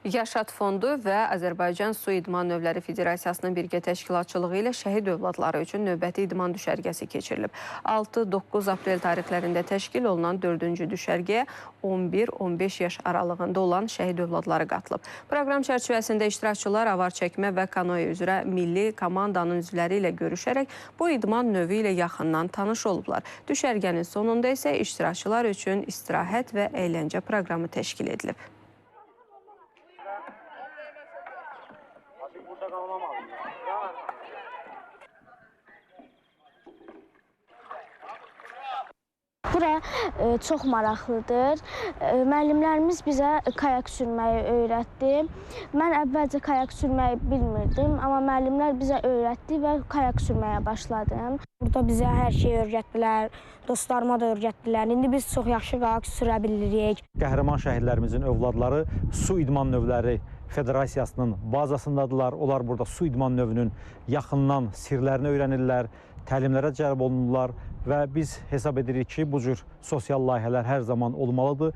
Yaşad Fondu və Azərbaycan Su İdman Növləri Federasiyasının birgə təşkilatçılığı ilə şəhid övladları üçün növbəti idman düşərgəsi keçirilib. 6-9 aprel tarixlərində təşkil olunan 4-cü düşərgəyə 11-15 yaş aralığında olan şəhid övladları qatılıb. Proqram çərçivəsində iştirakçılar avar çəkmə və kanoe üzrə milli komandanın üzvləri ilə görüşərək bu idman növü ilə yaxından tanış olublar. Düşərgənin sonunda isə iştirakçılar üçün istirahət və əyləncə proqramı təşkil edilib. Bura çox maraqlıdır. Müəllimlərimiz bizə kayak sürməyi öyrətdi. Mən əvvəlcə kayak sürməyi bilmirdim, amma müəllimlər bizə öyrətdi və kayak sürməyə başladım. Burada bizə hər şeyi öyrətdilər, dostlarıma da öyrətdilər. İndi biz çox yaxşı kayak sürə bilirik. Qəhrəman şəhidlərimizin övladları su idman növləri Federasiyasının bazasındadılar. Onlar burada su idman növünün yaxından sirlərini öyrənirlər, təlimlərə cəlb olunurlar və biz hesab edirik ki, bu cür sosial layihələr hər zaman olmalıdır.